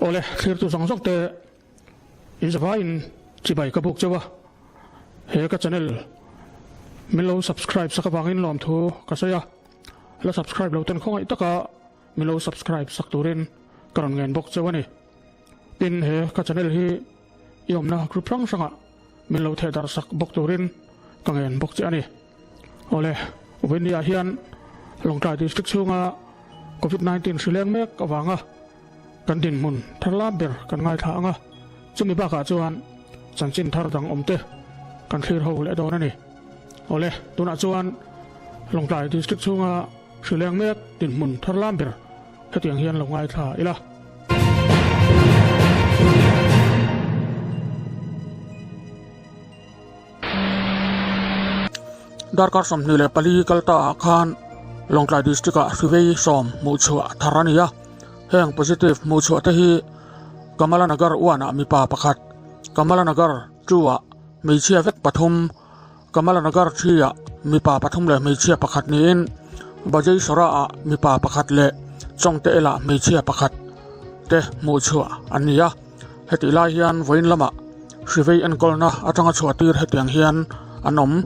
Awle, thlirtu zawng zawng te in zavaiin chibai ka buk cheu a, he ka channel min lo subscribe sak avangin lawmthu ka sawi a, la subscribe lo ten khawngaih taka min lo subscribe sak turin ka rawn ngen bawk cheu a ni. Tin, he ka channel hi i awmna group hrang hrangah min lo theh darh sak bawk turin ka ngen bawk che a ni. Awle, Vawinia hian Lawngtlai District chhunga Covid 19 hri leng mek avanga kan dinhmun thar lam ber kan ngaithla ang a, chumi bakah chuan chanchin thar dang awm te kan thlir ho leh dawn a ni. Awle, tunah chuan Lawngtlai District chhunga hri leng mek dinhmun thar lam ber hetiang hian lo ngaithla ila. Darkar 24 kal ta ah khan Lawngtlai District ah hrivei sawm hmuhchhuah thar a ni a, heng positive hmuhchhuah te hi Kamalanagar one ah mipa pakhat, Kamalanagar two ah hmeichhia vek pathum, Kamalanagar three ah mipa pathum leh hmeichhia pakhat niin Bajeisora ah mipa pakhat leh Chawngte el ah hmeichhia pakhat te hmuhchhuah an ni a. Hetih lai hian vawiin lamah hrivei enkawlna atanga chhuah tir hetiang hian an awm.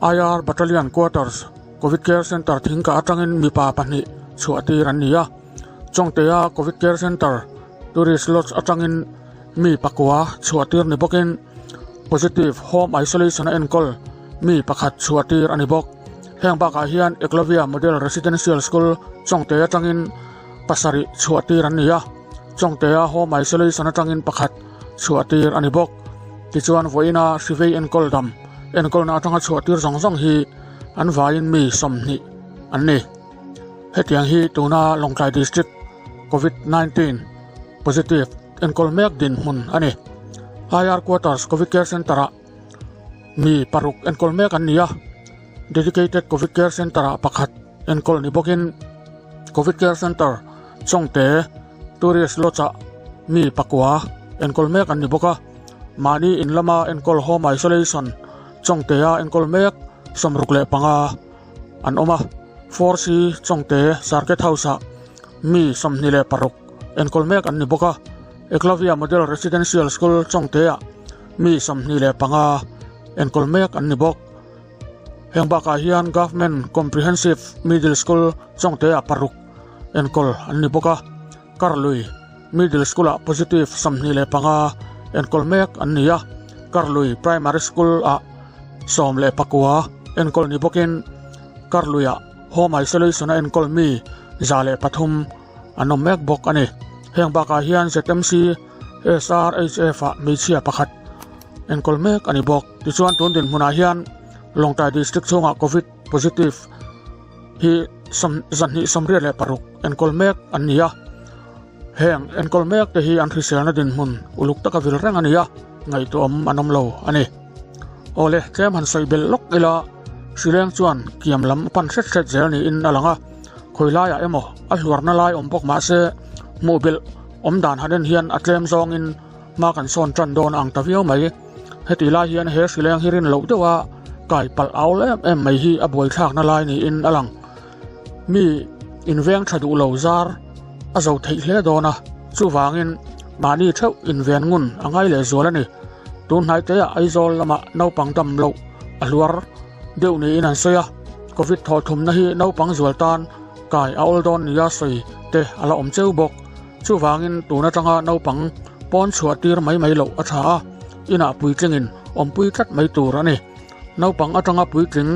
IR Battalion Quarters Covid Care Centre thingkah atangin mipa pahnih chhuah tir an ni a. Chawngtea Covid Care Centre Tourist Lodge atangin mi pakua chhuah tir ni bawkin Positive Home Isolation a enkawl mi pakhat chhuah tir a ni bawk. Heng bakah hian Eklavya Model Residential School Chawngte atangin pasarih chhuah tir an ni a, Chawngtea Home Isolation atangin pakhat chhuah tir a ni bawk. Tichuan vawiina hrivei enkawl dam enkawlna atanga chhuah tir zawng zawng hi an vaiin mi 20 an ni. Hetiang hi tuna Lawngtlai District Covid 19 positive enkawl mek dinhmun a ni. IR Quarters Covid Care Centre-ah mi paruk enkawl mek an ni a, Dedicated Covid Care Centre-ah pakhat enkawl ni bawkin Covid Care Centre Chawngte Tourist Lodge-ah mi pakua enkawl mek an ni bawk a, mahni in lama enkawl Home Isolation Chawngtea enkawl mek 65 an awm a, 4C Chawngte Circuit House-ah mi 26 enkawl mek an ni bawk a, Eklavya Model Residential School Chawngtea mi 25 enkawl mek an ni bawk. Heng bakah hian Government Comprehensive Middle School Chawngte-ah paruk enkawl an ni bawk a, Karlui Middle School-ah positive 25 enkawl mek an ni a, Karlui Primary School-ah 19 enkawl ni bawkin Karluiah Home Isolation-a enkawl mi 103 an awm mek bawk a ni. Heng bakah hian ZMC SRHF-ah hmeichhia pakhat enkawl mek a ni bawk. Tichuan tun dinhmunah hian Lawngtlai District chhungah Covid positive hi 286 enkawl mek an ni a. Heng enkawl mek te hi an hriselna dinhmun uluk taka vil reng a ni a, ngaihtuahawm an awm lo a ni. Awle, tlem han sawi belh lawk ila, Hrileng chuan kiam lam a pan hret hret zel niin a lang a, khawi laiah emaw a hluarna lai awm bawk mahse hmuh belh awm dan han en hian a tlem zawngin hma kan sawn tan dawn ang ta viau mai. Heti lai hian he hrileng hi rin loh deuha kai palh aul em em mai hi a buaithlakna lai niin a lang. Mi inveng tha duh lo zar a zo theih hle dawn a, chuvangin mahni theuh inven ngun a ngai leh zual a ni. Tun hnai teah Aizawl lamah naupang dam loh a hluar deuh niin an sawi a, Covid thawhthumna hi naupang zual tan kai a awl dawn nia sawi te a la awm cheu bawk. Chuvangin tun atanga naupang pawn chhuah tir mai mai loh a tha a, inah puitlingin awmpui tlat mai tur a ni. Naupang atanga puitling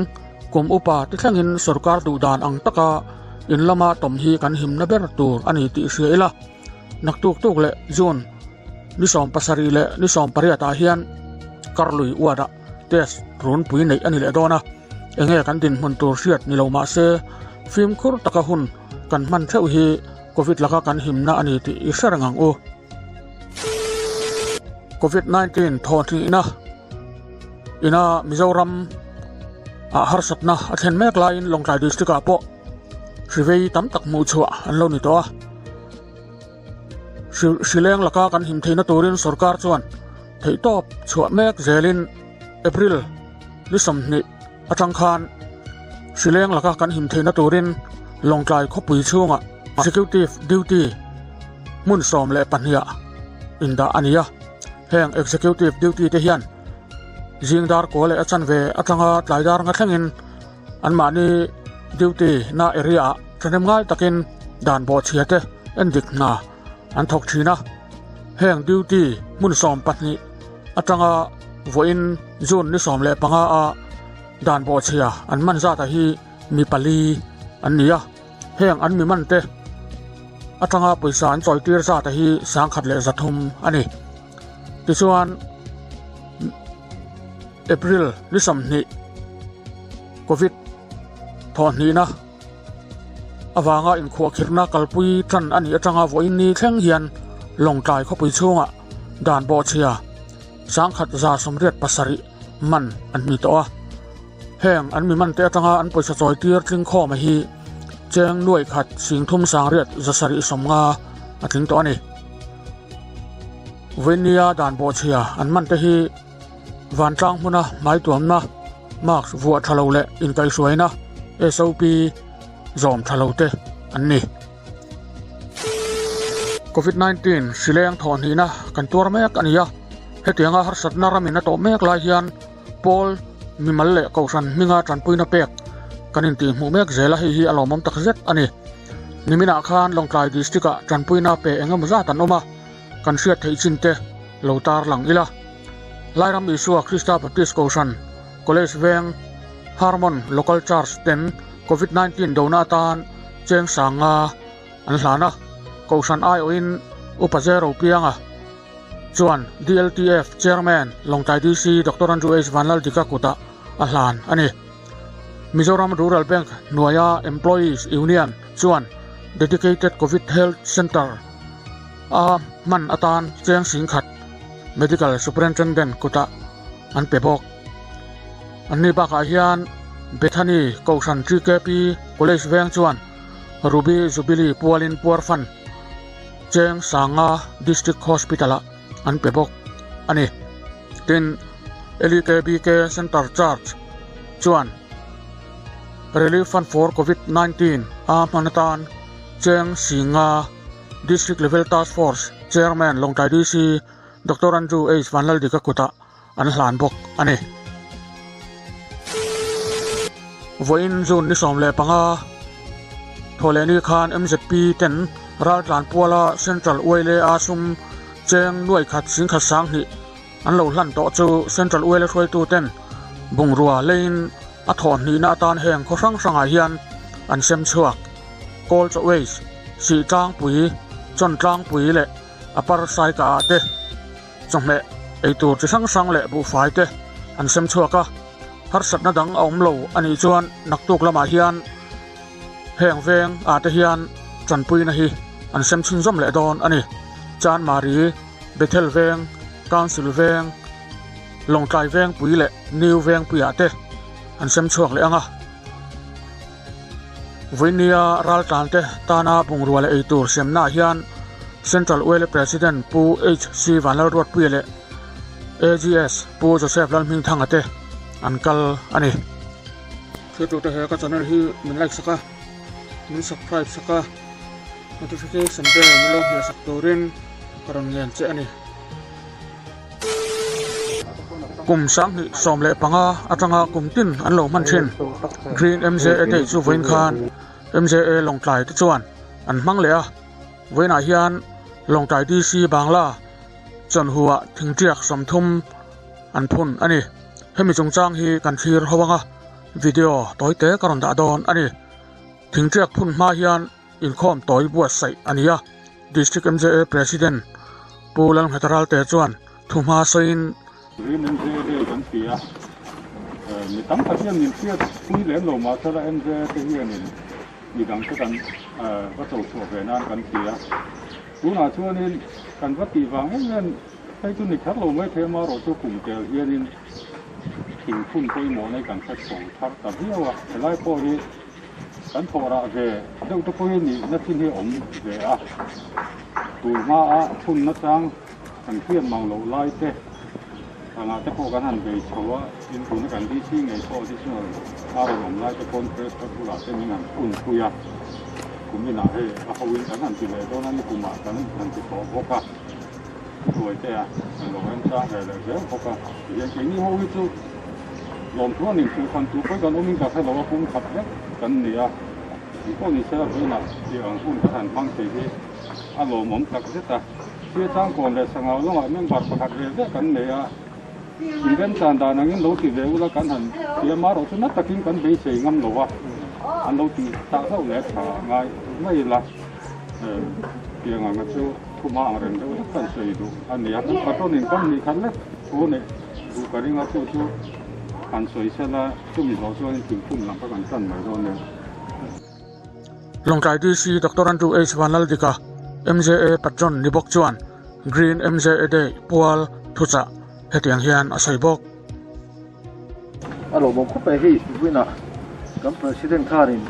kum upa ti thlengin sorkar duh dan ang taka in lama tawm hi kan himna ber tur a ni tih hria ila. Naktuk tuk leh June ni 17 leh ni 18 ah hian Karlui ward-ah test runpui neih a ni leh dawn a, enge kan dinhmun tur hriat ni lo mahse fimkhur taka hun kan hman theuh hi Covid laka kan himna a ni tih i hre reng ang u. Covid 19 thawhhnihna ina Mizoram ah harsatna a thlen mek laiin Lawngtlai District ah pawh hrivei tam tak hmuh chhuah an lo ni tawh a. Hrileng laka kan him theihna turin sorkar chuan theihtawp chhuah mek zelin April ni 20 atang khan hrileng laka kan him theihna turin Lawngtlai khawpui chhungah Executive Duty. hmun 12 ah indah a ni a. Heng Executive Duty te hian zing dar kaw leh a chanve atanga tlai dar nga thlengin anmahni duty na area ah thahnem ngai takin dan bawhchhia te endik hna an thawk thin a. Heng duty hmun 12 atanga vawiin June ni 15 a dan bawhchhia an man zat ah hi mi pali an ni a. Heng an mi man te atanga pawisa an chawi tir zat hi 1,300 a ni. Tichuan April ni 20 Covid thawhhnihna avanga inkhuahkhirhna kalpui tan a nih atanga vawiin ni thleng hian Lawngtlai khawpui chhungah dan bawhchhia 1,187 man an hmi tawh a. Heng an mi man te atanga an pawisa chawi tir tling khawm a hi cheng nuai khat sing thum sang riat za sarih sawmnga a tling tawh a ni. Vawinia dan bawhchhia an man te hi vantlang hmuna hmai tuamna, mask vuah tha lo leh inkaihhruaina, SOP, zawm tha lo te an ni. Covid 19 hrileng thawhhnihna kan tuar mek a ni a, hetianga harsatna ramin a tawh mek lai hian Pawl mimal leh kohhran hminga tanpuina pek kan intihhmuh mek zel a, hei hi a lawmawm tak zet a ni. Niminah khan Lawngtlai District-ah tanpuina pe eng emaw zat an awm a, kan hriat theih chin te lo tar lang ila. Lairam Isua Krista Baptist Kohhran College Veng Harmon Local Church ten Covid 19 dona atan cheng sanga an hlan a, Kohhran aiawhin Upa Zero Pianga chuan DLTF Chairman Lawngtlai DC Doctor Andrew H Vanlaldika kutah a hlan a ni. Mizoram Rural Bank hnuaia Employees Union chuan Dedicated Covid Health Centre a hman atan cheng singkhat Medical Superintendent kutah an pe bawk. Anni bakah hian Bethany Kohhran TKP College Veng chuan Ruby Jubilee pualin puar fan Cheng Sanga District Hospital-ah an pe bawk a ni. Tin, LEKBK Centre Charge chuan Relief Fund for Covid-19 a hman atan Cheng Singa District Level Task Force Chairman Lawngtlai DC Doctor Andrew H Vanlaldika kutah an hlan bawk a ni. Vawiin June ni 15 thawhlehni khan MZP ten raltlan puala Central Uaile a sum cheng nuai khat singkhat sanghnih an lo hlan tawh chu Central Uaile hruaitu ten bungrua leiin a thawhhnihna atan heng khaw hrang hrangah hian an sem chhuak. Kawl chaw waste, sih tlangpui, chawn tlangpui leh a par saika ah te chawhmeh eitur chi hrang hrang leh buhfai te an sem chhuak a, harsatna dang a awm lo a nih chuan naktuk lamah hian heng veng ah te hian tanpuina hi an sem chhunzawm leh dawn a ni. Chanmari, Bethel veng, Council veng, Lawngtlai vengpui leh New vengpuiah te an sem chhuak leh ang a. Vawinia raltlan te tana bungrua leh eitur semnaah hian Central Uaile President Pu HC Vanlalruatpuia leh AGS Pu Joseph Lalhmingthanga te an kal a ni. Thiltute he ka channel hi min like sak a, min subscribe sak a, notification bell min lo hmeh sak turin ka rawn ngen che a ni. Kum 2015 atanga kum tin an lo hman thin Green MJA Day chu vawiin khan MJA Lawngtlai te chuan an hmang leh a, vawiinah hian Lawngtlai DC Bangla chawnhuah thingtiak 30 an phun a ni. Hemi chungchang hi kan thlir ho anga video tawite ka rawn dah dawn a ni. Thingtiak phun hma hian inkhawm tawi buatsaih a ni a, District MJA President Pu Lalngheta Ralte chuan thuhma sawiin, Green MJA Day kan ti a, mi tam tak hian min hriat pui lem lo mahsela MJA te hianin midang te kan va cho chhuah ve nan kan ti a, tunah chuanin kan va tih vang em em hei chu ni kher lo mai thei amaherawh chu kum tel hianin thingphun pawimawh nei kan hre chho thar ta viau a, helai pawh hi Kan thawh rah ve deuh te pawhin nihna chin hi a awm ve a, tun hmaa phun nachang kan hriat mang loh lai te angah te pawh kan han bei chho a, tin tuna kan DC ngei pawh additional a rawn awm lai te pawn press club bulah te min han phun pui a. Kuminah hei a hoin kan han ti leh dawn a, nikumah kan han ti tawh bawk a, hruaite a kan lo remchang ve leh zel bawk a. Tihian keini ho hi chu lawmthu an inhrilhsan tu pawhin kan awmin ka hre lo a, pum khat vek kan ni a, engpawh ni se la tunah tih ang hun kan han hmang thei hi a lawmawm tak zet a. Thil changkawn leh sangau lamah member pakhat ve ve kan nei a, inremchan dan angin lo ti ve ula kan han ti a, marawh chu na takin kan beisei ngam lo a, an lo tih tak hlauh leh tha ngai mai ila, tiang anga chu thuma ang reng deuh hlek kan sawi duh a ni a, kan patron in kam hnih khat lek thu neih duh ka ring a, chu chu han sawi sela chumi zawh chuanin thingphun lam kha kan tan mai dawn nia. Lawngtlai DC Doctor Andrew H Vanlaldika, MJA Patron ni bawk chuan Green MJA Day pual thuchah hetiang hian a sawi bawk. A lawmawm khawp mai hei vawiinah kan President khanin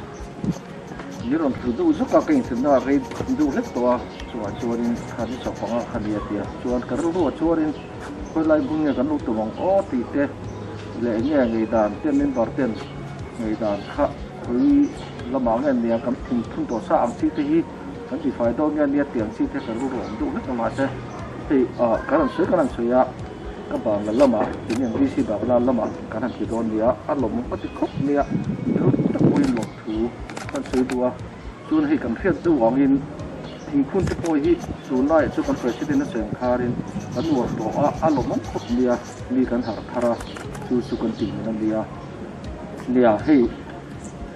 min rawn hlu deuh zuk a, ka inthimna ah rei deuh hlek tawh a, chungah chuanin khan i chawp ang a kha nia tia chuan ka rilru ah chuanin khawilai bul nge kan lo tum ang aw tih te leh enge ngeidan te member ten ngeidan kha Khawi lamah nge nia kan thing thun tawh sa ang chi te hi kan ti fai dawn nge nia tih ang chi te ka rilru awm deuh vek a mahse hei ah kan han sawi kan han sawi a ka bangla lamah tinge DC bangla lamah kan han ti dawn nia a lawmawm ka ti khawp nia rilru tak pawhin lawm thu kan sawi duh a chuan hei kan hriat deuh angin thingphun te pawh hi tunlaiah chu kan president a sawi ang kharin kan uar tawh a a lawmawm khawp nia mi kan harh thar a chu chu kan tih nun a nia. Nia hei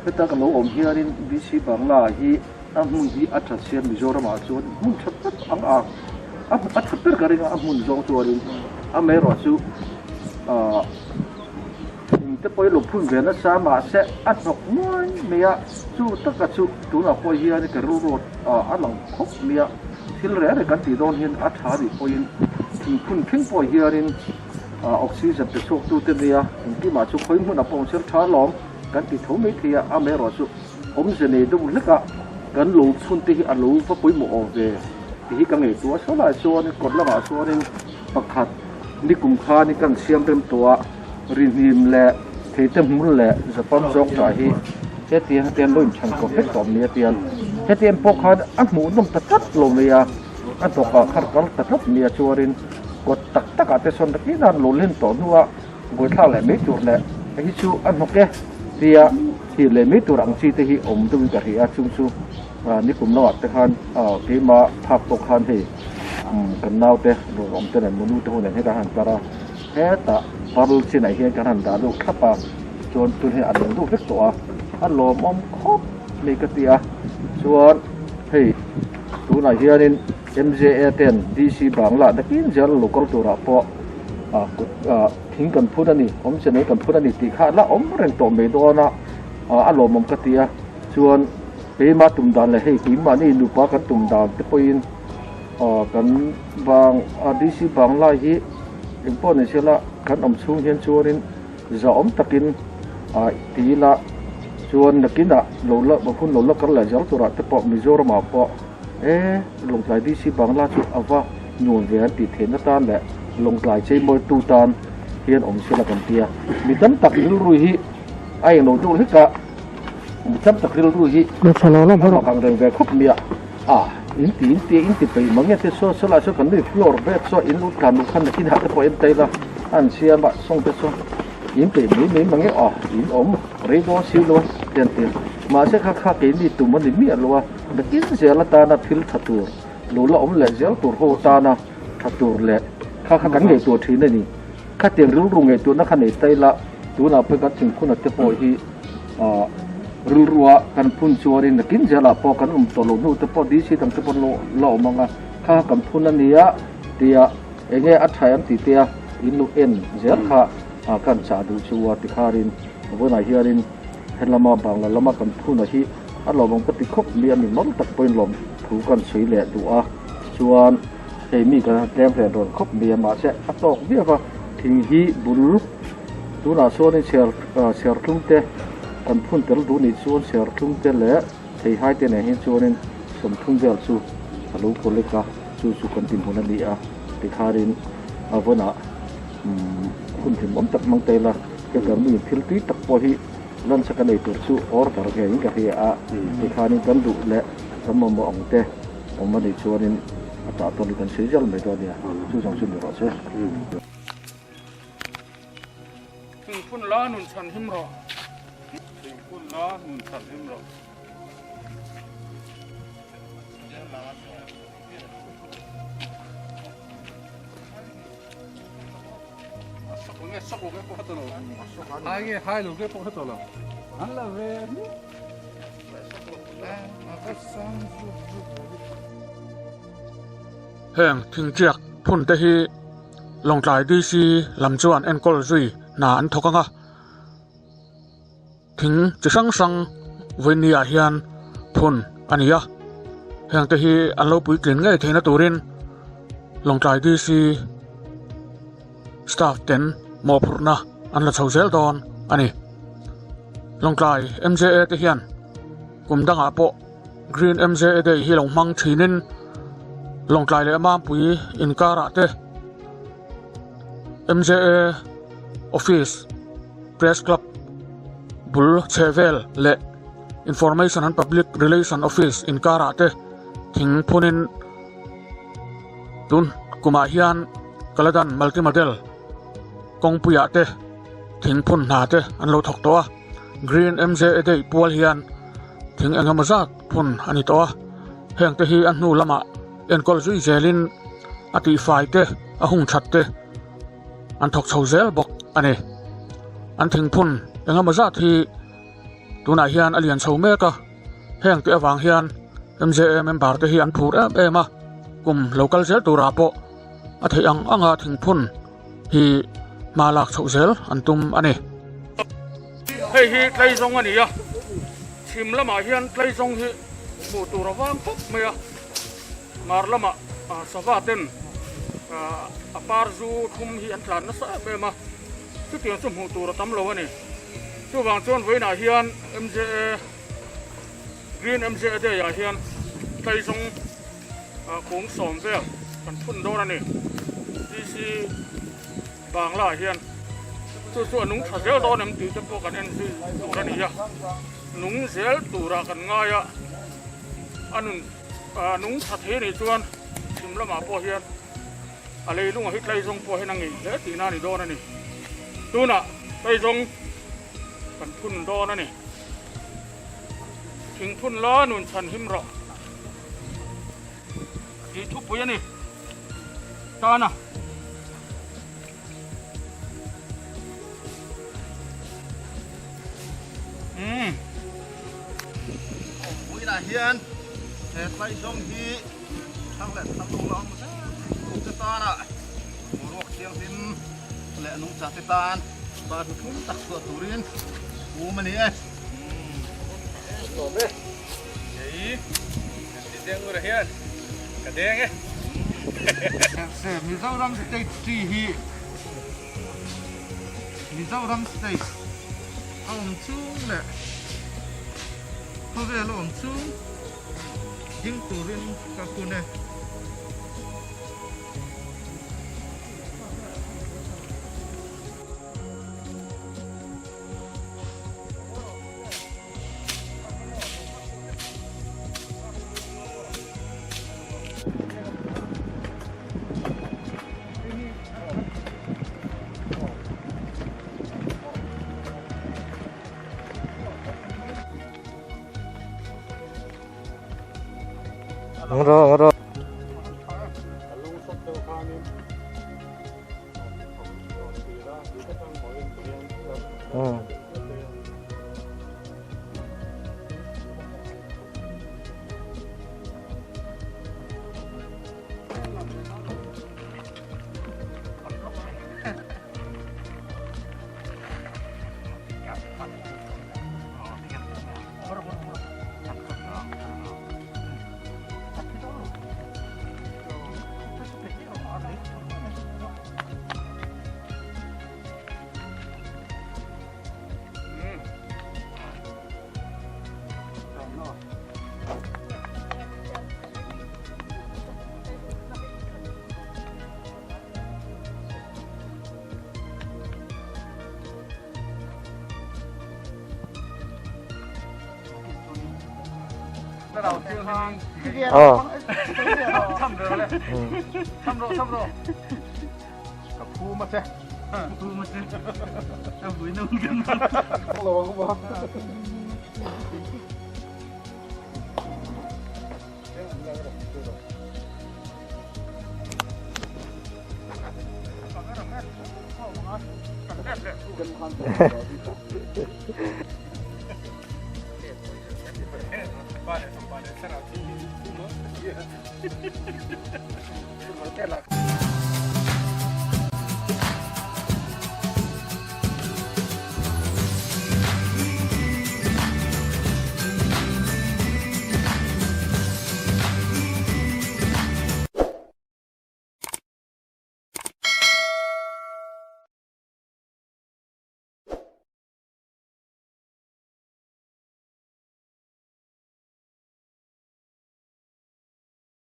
heta ka lo awm hianin BC Bangla hi a hmun hi a that siam Mizoramah chuan hmun tha tak ang a a tha ber ka ring a a hmun zawng chuanin amaherawh chu ah thing te pawh hi lo phun ve nasa mahse a hnawk muai mai a chu taka chu tunah pawh hian ka rilru ah a lang khawp mai a thil reng reng kan tih dawn hian a tha nih pawhin thingphun thleng pawh hianin. Oxygen pe chhuak tute nia engkimah chu khawi hmunah pawh awm sir tha alawm kan ti tho mai thei a, amaherawh chu awmze nei deuh hlek a kan lo chhun te hi a lo va pawimawh awm ve tih hi ka ngaihtuah a, saw lai chuanin kawt lamah chuanin pakhat nikum khanin kan siam rem tawh a, rihnim leh theite hmul leh Japan zawng tah hi hetiang hetiang lo inthan kawp vek tawh mai a tiang hetiang pawh khan a hmuhnawm ta tlat lo mai a, a dawkah khan kal ta tlat mai a chuanin. Kawt tak takah te sawn takin a lo len tawh hnua buaithlak leh mai tur leh hei hi chu a hnawk e tia thlir leh mai tur ang chi te hi awm deuhin ka hria a chung chu nikum lamah te khan keimah phak tawk khan hei kan naute rawn awm te nen monu te ho nen hian kan han kar a hetah parl chinah hian kan han dah deuh thlap a chuan tun hi a nung deuh vek tawh a a lawmawm khawp mai ka ti a chuan hei tunah hianin. MJA ten DC Bangla nakin zel local turah pawh kut thing kan phun a ni, awmze nei kan phun a ni tih kha la awm reng tawh mai dawn a, a lawmawm ka ti a. Chuan keima tum dan leh hei keimahni nupa kan tum dan te pawhin kan bang DC Bangla hi engpawh ni sela kan awm chhung hian chuanin zahawm takin ti ila chuan nakinah lo la hun lo la kal leh zel turah te pawh Mizoramah pawh E, Lawngtlai DC Bangla chu a va nuam ve an tih theihna tan leh Lawngtlai cheimawi tu tan hian awm sela kan ti a. Mi tam tak rilru hi a englo deuh hlek a, mi tam tak rilru hi a mak ang reng ve khawp mai a. A, in ti in ti in ti peih mang nge te saw sawlai saw kan nui floor vet saw in lut tlan luh khan nakin ah te pawh en tail a, a an siam a sawng te saw in peih mai mai mang nge aw in awm rei dawn si lo a ti an ti a. Mahse kha kha keini tum a ni miah lo a. Nakin zel atana thil tha tur, lo la awm leh zel tur ho atana tha tur leh kha kha kan ngaihtuah thin a ni. Khatiang rilru ngaihtuahna kha nei ta ila, tunah pawh kan thingphuna te pawh hi rilrua kan phun chuanin nakin zelah pawh kan awm tawh loh hnu te pawh DC dang te pawh la awm ang a, kha kha kan phun a nia tia enge a tha em tih te a in lo en zel kha kan chah duh chu a tikharin vawiinah hianin Helama Bangla lama kan phuna hi a lawmawm ka ti khawp mai a, mi mal tak pawhin lawm thu kan sawi leh duh a, chuan hei mi kan han tlem ren rawn khawp mai a, mahse a tawk viau a, thing hi bul tunah chuanin chhiar chhiarthlum te kan phun tel duh nih chuan chhiarthlum te leh theihai te nen hian chuanin sawmthum vel chu a lo collect a, chu chu kan tinhmun a ni a, tikharin a vawnah hun hlimawm tak hmang ta ila. Ka mi thil tui tak pawh hi Lunch a kan ei tur chu order ngeiin ka hria a, tikhanin kan duh leh kan mamawh ang te awm a nih chuanin a tah tawn hi kan sawi zel mai dawn a nia, chu zawng chu ni rawh se. Thingphun la nun chhan him rawh. Thingphun la nun chhan him rawh. Heng thingtiak phun te hi Lawngtlai DC lam chuan enkawl zui hna an thawk ang a. Thing chi hrang hrang vawinia hian phun a ni a, heng te hi an lo puitlin ngei theihna turin Lawngtlai DC staff ten mawhphurhna an la chho zel dawn a ni. Lawngtlai MJA te hian kum dangah pawh Green MJA Day hi lo hmang thinin Lawngtlai leh Mampui inkarah te MJA office Press Club bul chhehvel leh Information and Public Relation Office inkarah te thing phunin tun kumah hian Kaladan Multimodal kawngpuiah te thing phun hna te an lo thawk tawh a, Green MJA Day pual hian thing eng emaw zat phun a ni tawh a, heng te hi a hnu lamah enkawl zui zelin a tihfai te a hung that te an thawk chho zel bawk a ni. An thingphun engemaw zat hi tunah hian a lian chho mek a, heng te avang hian MJA member te hi an phur em em a, kum lo kal zel turah pawh a theih ang anga thingphun hi hma lak chhoh zel an tum a ni. Hei hi tleizawng a ni a, chhim lamah hian tleizawng hi hmuh tur a vang khawp mai a. Hmar lamah sava ten a par zu thlum hi an tlan nasa em em a, chutiang chu hmuh tur a tam lo a ni. Chuvang chuan vawiinah hian MJA Green MJA Day ah hian tlaizawng kung sawm vel kan phun dawn a ni. DC Bangla ah hian chu chu a nung tha zel dawn em tih te pawh kan en zui tur a ni a, nung zel turah kan ngai a, a nun. Nung tha thei anih chuan chhim lamah pawh hian a leilungah hi tlaizawng pawh hian a ngei hle tihna a ni dawn a ni. Tunah tlaizawng kan phun dawn a ni. Thingphun la nun chhan him rawh tih thupui a ni. Tana. Umm. Vawiinah hian he tlaizawng hi thang leh thang lo la awm zel te tana boruak thianghlim leh nungcha te tan pa thu thum tak chhuah turin um a ni e. Lawm e. Kei kan ti deng ura hian ka deng e. Mizoram State Tree hi Mizoram State a awm chung leh khawvel a awm chung ding turin ka hun e. Ro ro. Aw.